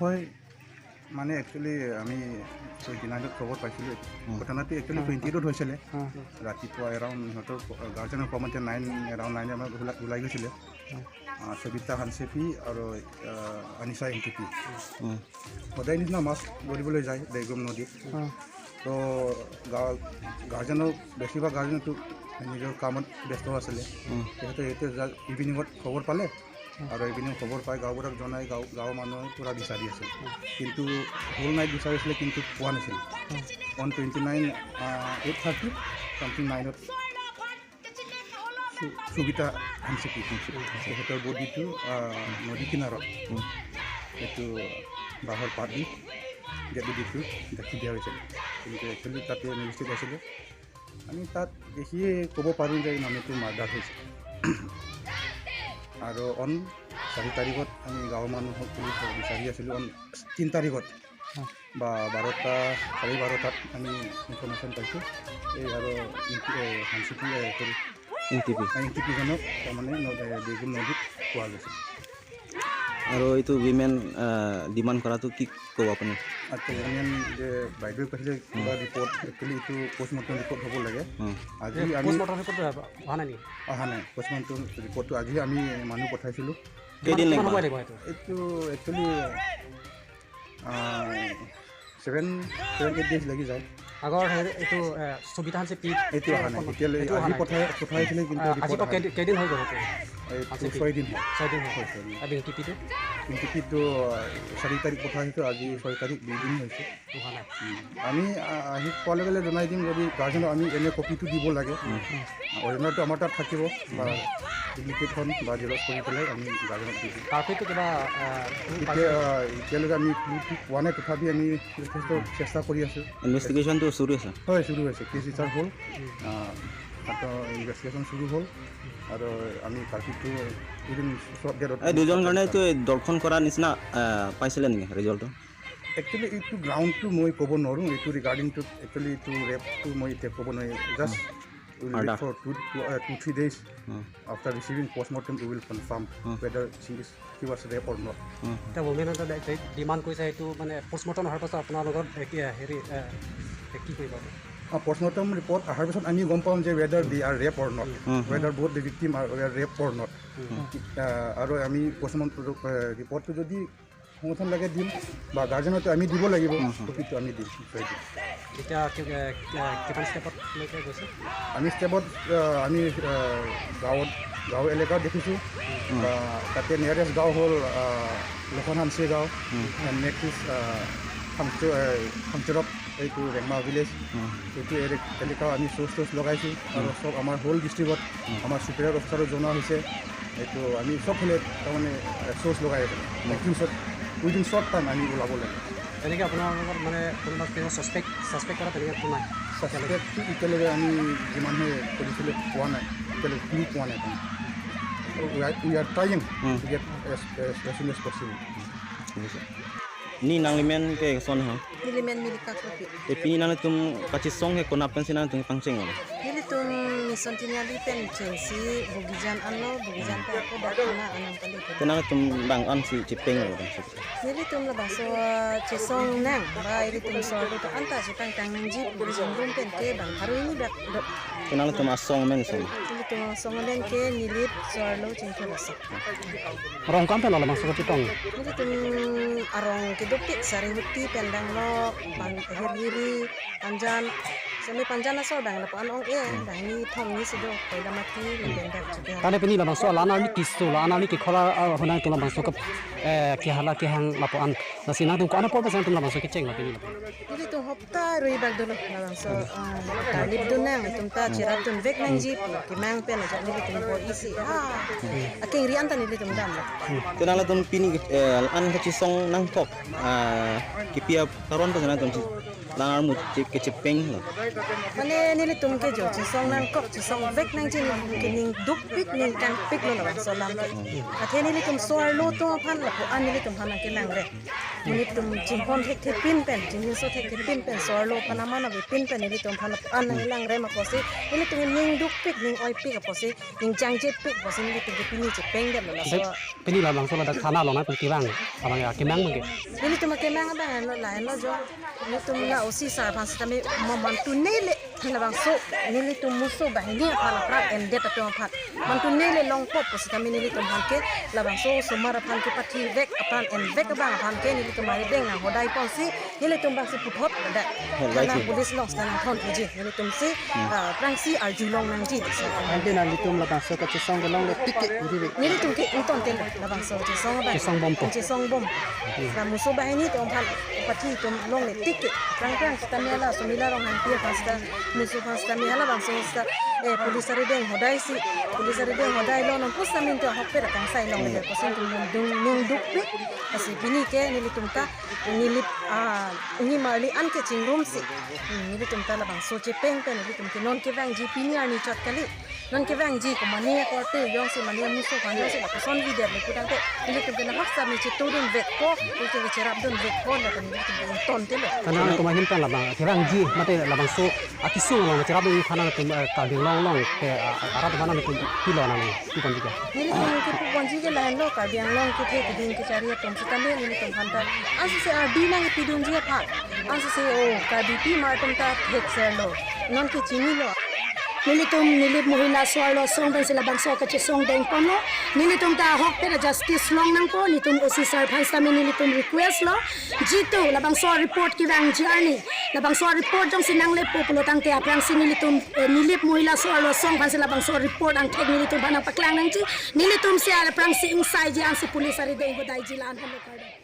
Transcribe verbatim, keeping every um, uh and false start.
হয়, মানে একচুৱেলি আমি টুৱেণ্টি নাইনত খবৰ পাইছিলোঁ। হুম। ঘটনাটো একচুৱেলি হুম। টুৱেণ্টি এইটত হৈছিলে। হুম। ৰাতিপুৱা এৰাউণ্ড সিহঁতৰ গাৰ্জেনৰ কমতে নাইন, এৰাউণ্ড নাইন আমাৰ ওলাই, ওলাই গৈছিলে। হুম। আহ, সবিতা হানচেপি আৰু, আহ, আনিছা এংটিপি। হুম। সদায় নিচিনা মাছ ধৰিবলৈ যায় দেগুম নদীত। হুম। তো গা-, গাৰ্জেনৰ, বেছিভাগ গাৰ্জেনটো নিজৰ কামত ব্যস্ত আছিলে। হুম। তেখেতে এতিয়া ইভিনিঙত খবৰ পালে। আৰু ইপিনে খবৰ পাই গাঁওবুঢ়াক জনাই গাঁও, গাঁৱৰ মানুহে পূৰা বিচাৰি আছিল, কিন্তু হোল নাইট বিচাৰিছিলে, কিন্তু পোৱা নাছিল। On twenty nine, eight thirty something নাইনত সু-, সুবিধা আনিছে কি? তেখেতৰ বডিটো, আহ, নদী কিনাৰত এইটো বাঁহৰ পাত দি গেট দিটো ঢাকি দিয়া হৈছে, কিন্তু একচুৱেলি তাতে নিশ্চিত আছিলে। আমি তাত দেখিয়ে ক'ব পাৰোঁ যে এই মানুহটো মাৰ্ডাৰ হৈছে। আৰু অন চাৰি তাৰিখত আমি গাঁৱৰ মানুহক পুলিচ বিচাৰি আছিলোঁ। অন তিনি তাৰিখত বা বাৰটা, চাৰে বাৰটাত আমি ইনফৰমেশ্যন পাইছোঁ, এই আৰু ইনটি-, এ, হানচুটি, এ, চৰি, N T P. N T পিজনক তাৰমানে ন-, এ, দেগুম নদীত পোৱা গৈছে। আৰু এইটো উইমেন, আহ, ডিমাণ্ড কৰাটো কি ক'ব আপুনি? আচ্ছা, উইমেন যে বাইদেৱে কৈছে যে কিবা হুম। ৰিপৰ্ট, একচুৱেলি এইটো পষ্টমৰ্টেম ৰিপৰ্ট হ'ব লাগে। হুম। আজি এই আমি পষ্টমৰ্টেম ৰিপৰ্ট অহা নাই নেকি? অহা নাই, পষ্টমৰ্টেম ৰিপৰ্টটো আজি আমি মানুহ পঠাইছিলোঁ। কিমান, কেইদিন কিমান লাগিব? সময় লাগিব এইটো? এইটো একচুৱেলি, আহ, ছেভেন, ছেভেন, এইট ডেইজ লাগি যায়। আগৰ হেৰি, এইটো, এ, সুবিধা আছে পি-, এইটো অহা নাই। এতিয়ালৈ এইটো অহা আজি নাই। পঠাই, পঠাইছিলে, কিন্তু আ, আজি ৰিপৰ্ট পৰা অহা কেইদিন, নাই। কেইদিন হৈ গ'ল এইটো? এইটো আছে পি-, ছয় দিন হ'ল। ছয় দিন হ'ল। হয়, ছয় দিন। আৰু ইউ টি পিটো? ইউ টি পিটো, আ, চাৰি তাৰিখ পঠাইছোঁ, আজি ছয় তাৰিখ, দুই দিন হৈছে। অহা নাই। উম। আমি, আ, আহি পোৱাৰ লগে লগে জনাই দিম, যদি গাৰ্জেনক আমি এনে কপিটো দিব লাগে। উম। অৰিজিনেলটো আমাৰ তাত থাকিব, বা ডুপ্লিকেটখন বা জেৰক্স কৰি পেলাই আমি গাৰ্জেনক দি দিম। কাৰ্ফিউটো কিবা, আ, এতিয়া, আ, এতিয়ালৈকে আমি ক্লুটো পোৱা নাই, তথাপি আমি যথেষ্ট চেষ্টা কৰি আছোঁ। ইনভেষ্টিগেশ্যনটো চলি আছে? হয়, চলি আছে। কেছ ৰেজিষ্টাৰ হ'ল। উম। আ, তাতো ইনভেষ্টিগেশ্যন চলি হ'ল। আৰু আমি কাৰ্ফিউটো উইদিন শ্বৰ্ট ডেটত এই দুজন কাৰণে এইটো দৰ্শন কৰা নিচিনা, আ, পাইছিলে নেকি ৰিজাল্টটো? একচুৱেলি এইটো গ্ৰাউণ্ডটো মই ক'ব নোৱাৰোঁ। এইটো ৰিগাৰ্ডিংটো একচুৱেলি এইটো ৰেপটো মই এতিয়া ক'ব নোৱাৰিম। Just um. Will wait murder. For two, two, uh, two, three days. Um. After receiving postmortem, we will confirm um. whether she is, she was raped or not. Um. এতিয়া উইমেনে এটা ডি-, ডিমাণ্ড কৰিছে, সেইটো মানে পষ্টমৰ্টেম অহাৰ পাছত আপোনাৰ লগত একে হেৰি, এ, এ, কি কৰিব? অ, পষ্টমৰ্টেম ৰিপৰ্ট অহাৰ পিছত আমি গম পাম যে whether they are rape or not, um. Whether both the victim are, were raped or not। উম। আ, আৰু আমি পষ্টমৰ্টেম, এ, ৰিপৰ্টটো যদি সমৰ্থন লাগে দিম, বা গাৰ্জেনতো আমি দিব লাগিব, উম, হুম। কপিটো আমি দিম, নিশ্চয় দিম। এতিয়া কি-, এ, কি-, কিমান ষ্টেপত লৈকে গৈছে? আমি ষ্টেপত, আ, আমি, আ, গাঁৱত, গাঁও এলেকাত দেখিছোঁ, উম। বা তাতে নিয়াৰেষ্ট গাঁও হ'ল, আ, লক্ষণ হানচে গাঁও, উম। এণ্ড নেক্সট ইজ, আ, ফাংচু-, আ, ফাংচুৰপ, এইটো ৰেংমা ভিলেজ, উম। এইটো এলে-, এলেকাও আমি চ'ৰ্চ ট'ৰ্চ লগাইছোঁ, আৰু উম। চব আমাৰ হোল ডিষ্ট্ৰিক্টত উম। আমাৰ চুপেৰিয়ৰ অফিচাৰো জনোৱা হৈছে। এইটো আমি চব ফালে তাৰমানে, এ, চ'ৰ্চ লগাই আছোঁ। উম। একদম শ্বৰ্ট, উইদিন শ্বৰ্ট টাইম আমি ওলাব লাগে। তেনেকে আপোনাৰ লগত মানে কোনোবা কিবা ছাছপেক্ট, ছাছপেক্ট কৰা তেনেকে একো নাই? ছাছপেক্টটো এতিয়ালৈকে আমি যিমানহে কৰিছিলোঁ পোৱা নাই, এতিয়ালৈকে ক্লু পোৱা নাই তাৰমানে। We are, we are trying um. to get as, as, as soon as possible. বুজিছোঁ। Ni nanglimen ke son ha? Nelimen Milika Kropi. Te pini nangtum kachesong ke konat pensi nangtum pangcheng lo? Nelitum Mission Tiniali pen chengsi Bogijan anlo, Bogijan pen ako dak thana anam kali. Te nangtum bang-an si chepeng lo bang si? Nelitum labangso chesong nang, ba ilitum sorlo ta anta chepeng tang nangji, Bogijan rum pen ke bang haru ini dak do. Te nangtum asong amen si? Nelitum asong amen ke Nilip Sorlo Chingthur asong. Arong kam pen lo labangso kachetong? Nelitum arong kedopik Sarihuti pen dang lo, Pan-, Hirgiri, Panjan, semi Panjan asor dang lapu-an ong-e, dang ni thom ni sido, Koilamati, lapen dak Chukya. Tane pini labangso alan arni kiso, la-an arni kekhor, ah, honang tum labangso ke, eh, kehala kehang lapu-an. Lasi nangtum ko-an apor pensi nangtum labangso kecheng lo pini lapu-an? Nelitum hopta rui bak dolo labangso, ah, tarlip dun nang, itum ta cherap dun vek nangji, kemang pen ajak nelitum bo isi, ah, akengri anta nelitum dam lo. Te nangtum pini, eh, an kachesong nangkok, ah, kipi akaron pensi nangtum si, lang armu che-, kechepeng lo? Mane nelitum ke jo chesong nangkok, chesong vek nangji, nelitum ke ning dukpik, ning kangpik lo labangso alam ke. Athe nelitum so-arlo atum aphan lapu-an nelitum aphan nangkelangre. Nelitum chinghon thekthe pin pen, chinghon so thekthe pin pen, so-arlo aphan aman avepin pen nelitum aphan lapu-an nangkelangre ma apotsi, nelitum ning dukpik, ning oipik apotsi, ning jangjepik apotsi nelitum ke pini chepengdet lo laso. Pini labangso ladak thana along nangtum kevang, abang ya kemang abang ke. Nelitum kemang abang lo, lahenlo jo. Nelitum la O C sir aphan sitame mo mantu nele labangso nelitum muso bahini aphan apran endet atum aphan mantu nele longpo pu sitame nelitum aphan ke labangso osomar aphan kepathi vek apran envek abang aphan ke nelitum arideng nanghodai ponsi nelitum abangsi puthot dak Hodai thana si. Police along sita nangthon thuji. Nelitumsi, ah, aphrangsi arjulong nangji. Ante nelitum labangso kachesong kelongle tik ke uri ve. Nelitum ke ingtonte labangso chesong abang. Chesong bompo. Chesong bom. La muso bahini atum aphan pathi atum longle tik ke. Aphrang aphrang sitame la Sumila Ronghangpi aphan sita muso aphan sitame halabangso sita, eh, police arideng hodai si. Police arideng hodai lo non pusitame nelitum ahokpet akangsai longle. Kosin atum ning dukpik. Lasi pini ke nelitum ta Nilip, ah, nimarli an ke chingrumsi. Hmm, nelitum ta labangso chepeng pen nelitum ke non kevangji pini arni chot kali. Non kevangji komane akorte jongsi mane amuso aphan jongsi lapuson video le pudang te. Nelitum ke nahok sami chetudun vekpo, nelitum ke cherapdun vekpo, lapen nelitum ke ingtonte lo. Karena koma hin pen labang kevangji, mate labangso akesung along cherapdun aphan nangtum, eh, Karbi Anglong along ke, ah, arat aphan nangtum pilo nang. Pu ponji ke. Nelitum kepu ponji ke lahenlo, Karbi Anglong kethe keding kechari atum sitame nelitum aphan ta ansose ardi nangkepidunji aphan. Ansose o Karbipi mar atum ta thekserlo. Non ke chinilo. Nelitum Nilip Mohila So-arlo Asong pensi labangso kachesong dengponlo. Nelitum ta ahokpet a-justice long nangpo, nelitum O C sir aphan sitame nelitum request lo. Jitu labangso report kevangji arni. Labangso report jongsi nanglepo pulo tangte aphrangsi nelitum, eh, Nilip Mohila So-arlo Asong aphansi labangso report angthek nelitum aphan nangpaklang nangji. Nelitumsi aphrangsi ingsaiji ansi police arideng hodaiji la-an henlo kardom.